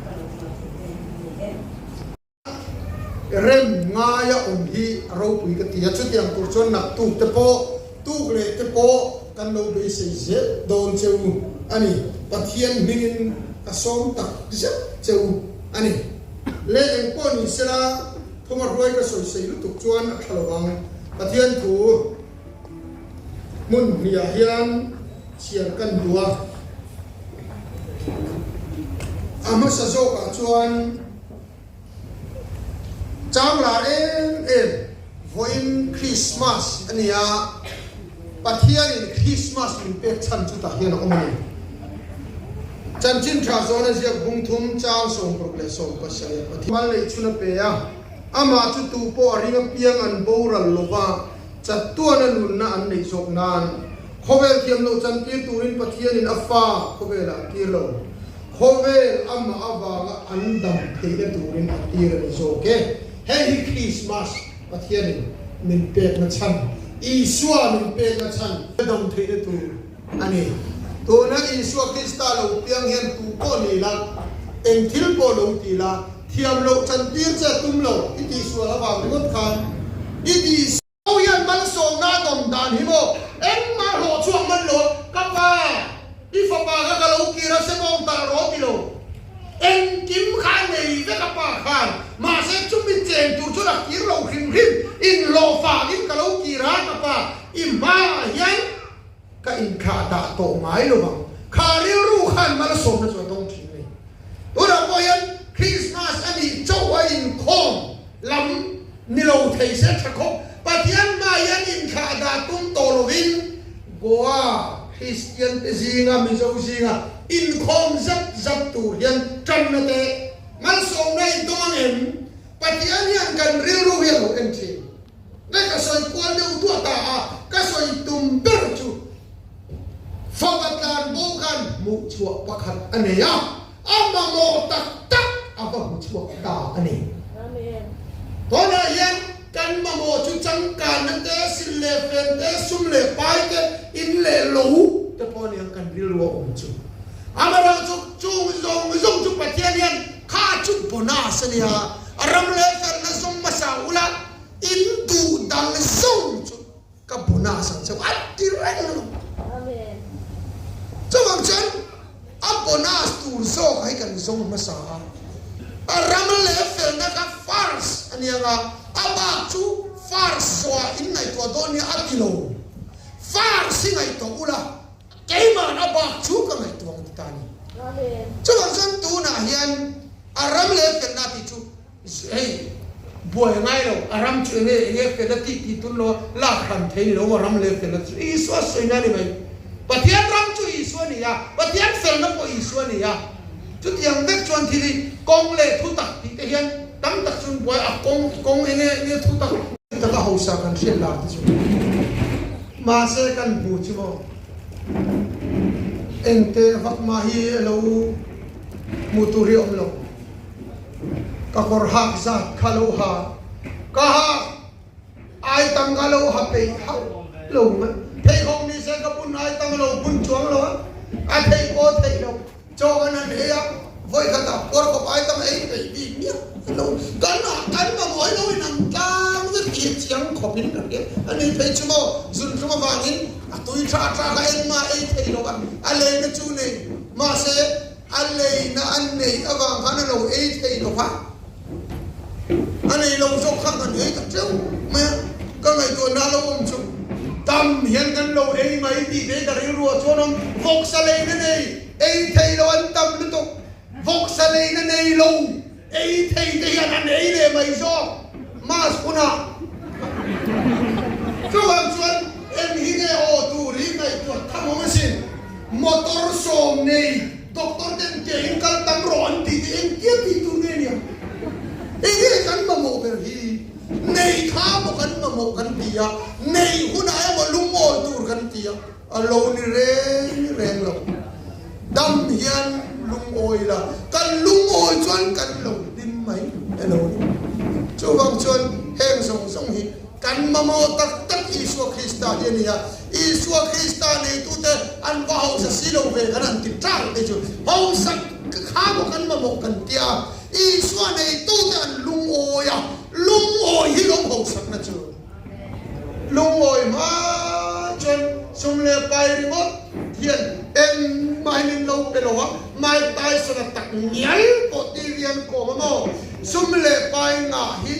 ka lo ruat duh em a ni e. Rem ngaia awm hi a ropui ka ti a, chutiang tur chuan naktuk te pawh, tuk leh te pawh kan lo beisei zel dawn che u a ni. Pathian hmingin ka sawm tak zet che u a ni. Leh engpawh ni sela thuma hruai ka sawisei lutuk chuan a tha lovang. Pathian thu hmun hniah hian chhiar kan duh a, a hmasa zawkah chuan chang lar em em vawiin Krismas a ni a, Pathianin Krismas min pek chhan chutah hian a awm a ni. Chanchin tha zawn a ziak bung thum chang 67 Pathian mal neih chhun a pe a, amah chu tu pawh a ring apiang an boral lo va, chatuana nunna an neih zawk nan khawvel thiam loh chantir turin Pathianin a fa khawvelah a tir lo. Khawvel amah avanga an dam theihna turin a tir a ni zawk e. Hei hi Krismas Pathianin min pekna chhan, Isua min pekna chhan dam theihna tur a ni. Tuna Isua Krista lo piang hian tu pawh ni la, eng thil pawh lo ti la, thiam loh chantir che a tum lo i tihsual avang ringawt khan i tih Ho hian malsawmna a dawm dan hi maw engmah hlawh chhuak man lo ka pa i fapa kha ka lo kir a sebawng talh rawh ti lo engkim kha a nei vek a pa khan mahse chumi cheng tur chuan a kir lo hrim hrim inhlawh fangin ka lo kir a ka pa i hmaah hian Ka inthlah dah tawh ngai lo vang. Kha rilru khan malsawmna chu a dawng thin a ni. Tunah pawh hian Christmas a nih chauh a inkhawm lam ni lo thei se tha khawp. Pathian hmaah hian inthlah dah tum tawh lovin Goa Kristian te zinga Mizo zinga inkhawm zap zap tur hian tanna te malsawmna i dawng ang em? Pathian hian kan rilru hi a lo en thin. Nge ka sawi kual deuh duah ta a, ka sawi tum ber chu fapa tlan bo khan hmuh chhuah pakhat a nei a, a mamawh tak tak a va hmu chhuak ta a ni. Tunah hian kan mamawh chu changkanna te, sil leh fen te, sum leh pai te, in leh lo te pawh a ni ang kan rilru a awm chu. Amaherawhchu chung zawng zawng chu Pathian hian kha chu bonus a nia, A ram leh felna zawng hmasa ula, in duh dang zawng chu ka bonus ang cheu a ti reng lo. Chuvang chuan a bonus tur zawk hi kan zawng hmasa a, a ram leh felna kha first a nia nga, a bak chu first zawhah in ngaihtuah dawn nia a ti lo. First hi ngaihtuah ula, Keima'n a bak chu ka ngaihtuah ang ti ta a ni. Chuvang chuan tunah hian a ram leh felna tih chu hei buai a ngai lo, a ram chu enge enge felna tih tih tun lo lak hran thei ni lo a ram leh felna chu Isua sawina a ni mai. Pathian ram chu Isua a ni a, Pathian felna pawh Isua a ni a. Chutiang vek chuan thil hi kawng leh thutak tih te hian tam tak chuan buai a kawng kawng enge enge thutak tak a hausa kan hriat lar te chu mahse kan hmu chu maw engte vak mah hi a lo hmu tur hi a awm lo ka kawr hak zat kha lo ha ka hak ai tam ka lo ha peih hauh lo mai pheikhawk ni se ka bun ai tam a lo bun chuang lo a a theih pawh a theih lo. Chaw kan han ei a, vawi khatah puar khawp ai tam ei peih bik miah lo. Kan ah kan mamawh hi lo in ang tlang vek hi chiang khawp in ka hria. A ni phei chu maw zunthlum avangin a tui tha tha kha engmah ei thei lo a, a leina chu nei mahse a leina a neih avang khan a lo ei thei lo va. A nei lo zawk kha kan ei ta teuh mai a, ka ngaihtuahna lo awm chu tam hian kan lo ei mai tih te ka rilru ah chuan awm vawksa leina nei ei thei lo an tam lutuk, vawksa leina nei lo ei thei te hian an ei leh mai zawk mass hunah chuvang chuan eng hi nge aw tur hi ngaihtuah tham awm asin motor sawm nei Doctor ten ke in kal tam rawh an tih te engtia tih tur nge nia? Enge kan mamawh ber hi? Nei kha maw kan mamawh kan ti a, nei hunah emaw lungawi tur kan ti a, a lo ni reng reng lo. Dam hian lungawi la, kan lungawi chuan kan lo hlim mai elo ni. Chuvang chuan heng zawng zawng hi Kan mamawh tak tak Isua Krista hi a ni a, Isua Krista neitute an va hausa si lo ve kan han ti tang te chu hausak. Kha maw kan mamawh kan tia Isua neitute an lungawi a, lungawi hi lawm hausakna chu. Lungawi hma chuan sum leh pai ringawt hian engmah hi min lo pe lo a, Mike Tyson-a tak ngial pawh TV an kawm a maw? Sum leh pai ngah hi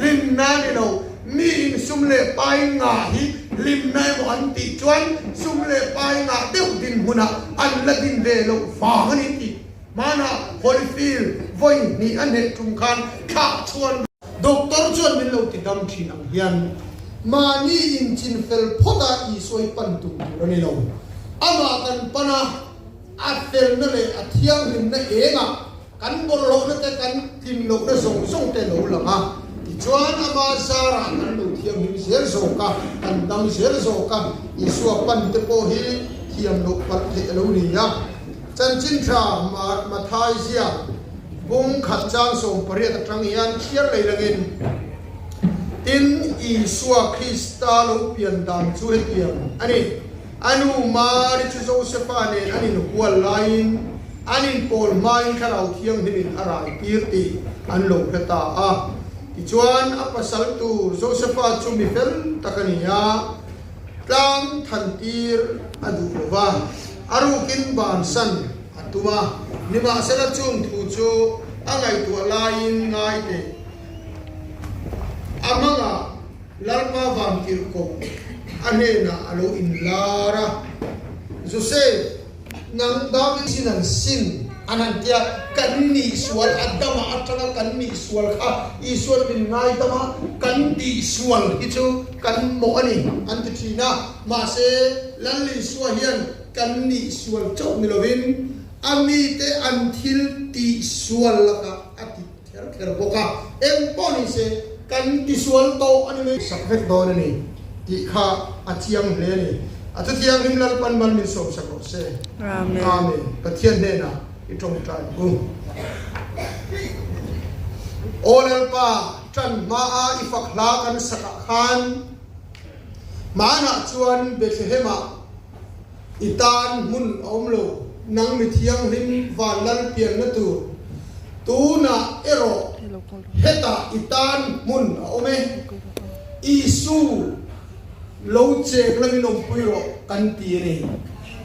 hlimna a ni lo, mi in sum leh pai ngah hi hlimna emaw an tih chuan sum leh pai ngah deuh dinhmunah an la din ve loh vang a ni tih hmanah Holyfield vawi hnih a hneh tum khan thlah chhuan Doctor chuan min lo ti dam thin ang hian mahni inchin fel phawt a Isua hi pan tum tur a ni lo. Amah kan pan a, a felna leh a thianghlimna engah kan bawlhhlawhna te kan tlin lohna zawng zawng te lo lang a, tichuan ama zarah kan lo thianghlim zel zawk a, kan dam zel zawk a, Isua pan te pawh hi thiam loh palh theih a lo ni a. Chanchin tha Mathai ziak bung khat chang 18 atang hian chhiar lei langin, Tin, Isua Krista lo pian dan chu hetiang a ni, A nu Mari chu Josefa nen an inhual laiin an inpawl hmain Thlarau Thianghlimin a rai tir tih an lo hre ta a. Tichuan, a pasal tur Josefa chu mi fel tak a ni a, tlang than tir a duh lo va. A rukin bansan a tum a, nimahsela chung thu chu a ngaihtuah laiin ngai teh. A hmangah Lalpa Vantirhkoh a hnenah a lo inlar a, Joseph, nang David sin an sin an han ti a, kan nih sual Adama atanga kan nih sual kha Isuan min ngaidam a, kan tih sual hi chu kan mawh a ni an ti thin a. Mahse, Lal Isua hian kan nih sual chauh ni lovin a mite an thil tih sual lakah a ti kher kher bawk a. Eng pawh ni se, kan ti sual tawh a ni mai. Sak vek dawn a ni tih kha a chiang hle a ni. A thuthianghlim Lalpan mal min sawmsak rawh se. Amen. Amen. Pathian hnenah i tawngtai u. Aw Lalpa, tan hmaa i fak hla kan sakah khan, Hmanah chuan Bethlehem-ah i tan hmun a awm lo, nang mi thianghlim van lal pianna tur. Tunah erawh hetah i tan hmun a awm e. Isu lo cheng lamin awmpui rawh kan ti a ni.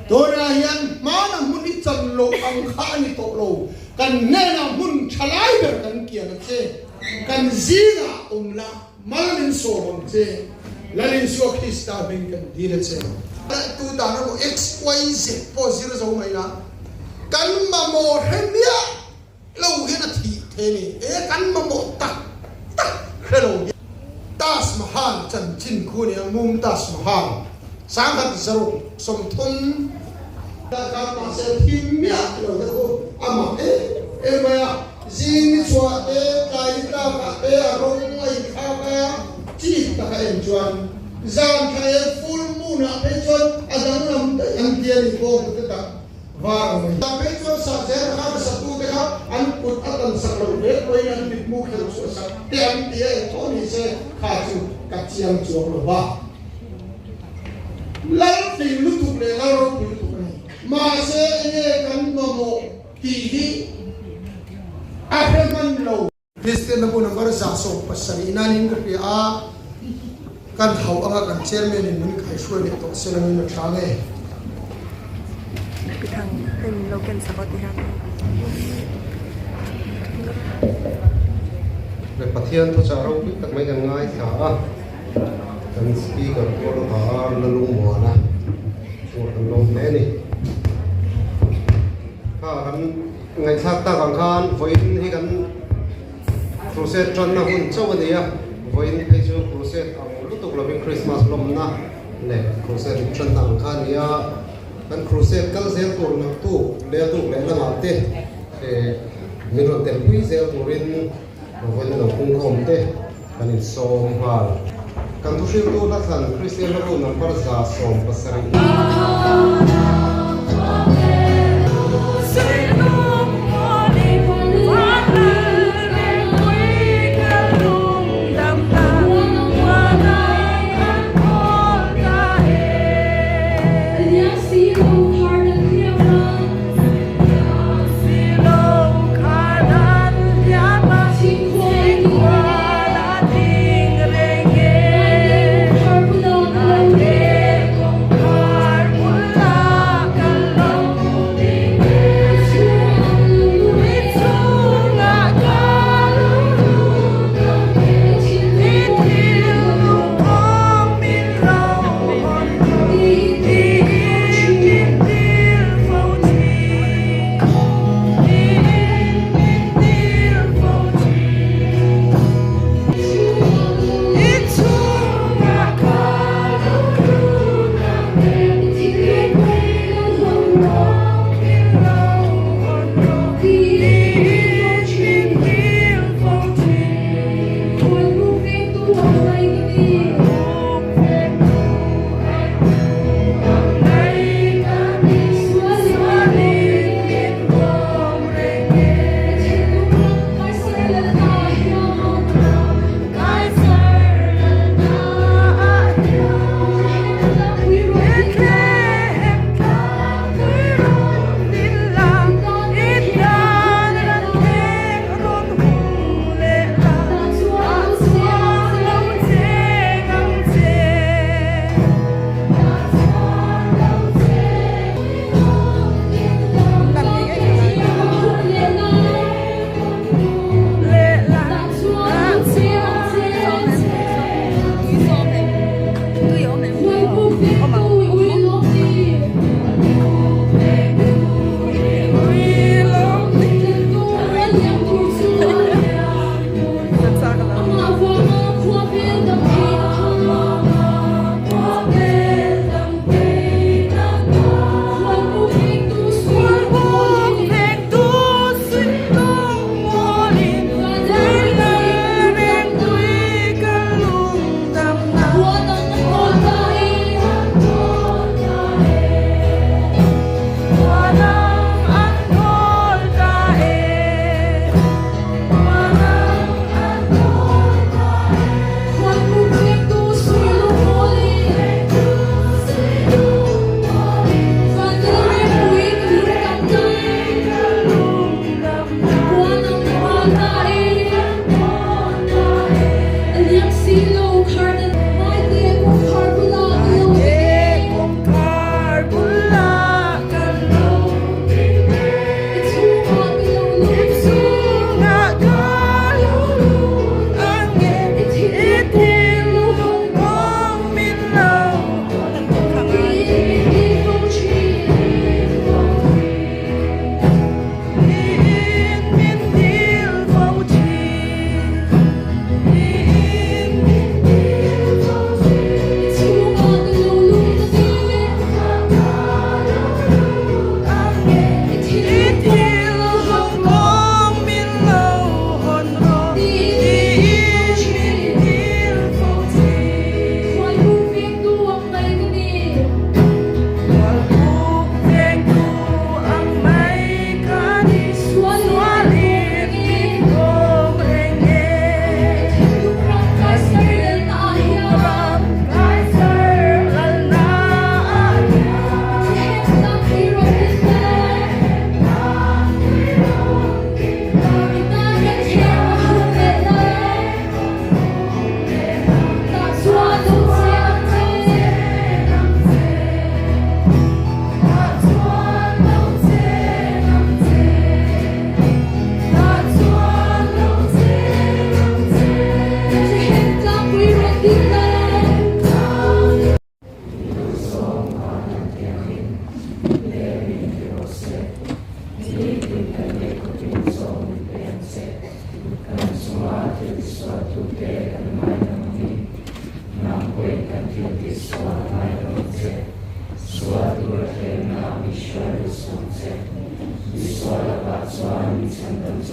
Tunah hian hmana hmun i chan loh ang kha a ni tawh lo, kan hnenah hmun tha lai ber kan kian a che. Kan zingah awm la. Mal min sawm ang che, Lal Isua Krista hming kan dil a che. Tu dan emaw XYZ pawh zir zo mai la, kan mamawh hre miah lo hian a thih thei a ni. E kan mamawh tak tak hre lo hian. Taj Mahal chanchin khu a ni a, Mumtaz Mahal, 1630. Khan mahse thim miah lo te khu a mak em em mai a. Zing ni chhuah te, tlai ni tlakah te a rawng a inthlak a, chik taka en chuan zan thla e full moon ah phei chuan a danglam daih an ti a ni bawk te tak var ang mai. Tah phei chuan sah zel kha a satu te kha an kut a tan sak loh hle pawhin an mitmu khelh chhuah sak te an ti a, engthaw ni se kha chu ka chiang chuang lo va. Lal fing lutuk leh lal ropui lutuk a ni. Mahse enge kan mamawh tih hi a hre hman lo. Kristian na bu number 170 nan in ka hria a, kan hauh anga kan chairman in min kaihruai leh tawh se langin a tha nge. Pi thang hei min lo ken sak aw ti hian. Le Pathian thuchah ropui tak mai kan ngaithla a. Kan speaker pawh la ta a, la lungmuan a, chungah kan lawm hle a ni. Kha kan ngaihthlak tak ang khan vawiin hi kan crusade tanna hun chauh a ni a, vawiin phei chu crusade ang lutuk lovin Christmas lawmna leh crusade tanna ang kha a ni a, kan crusade kal zel tur naktuk leh a tuk leh lamah te min rawn telpui zel turin vawiin a lo pungkhawm te. Kan insawm nghal. Kan thuhriltu hla thlan Kristian hlabu number 170.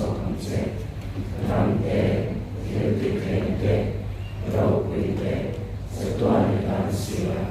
zawk ang che. Ram te, thil ti thleng te, ropui te, chatuan i tan si a.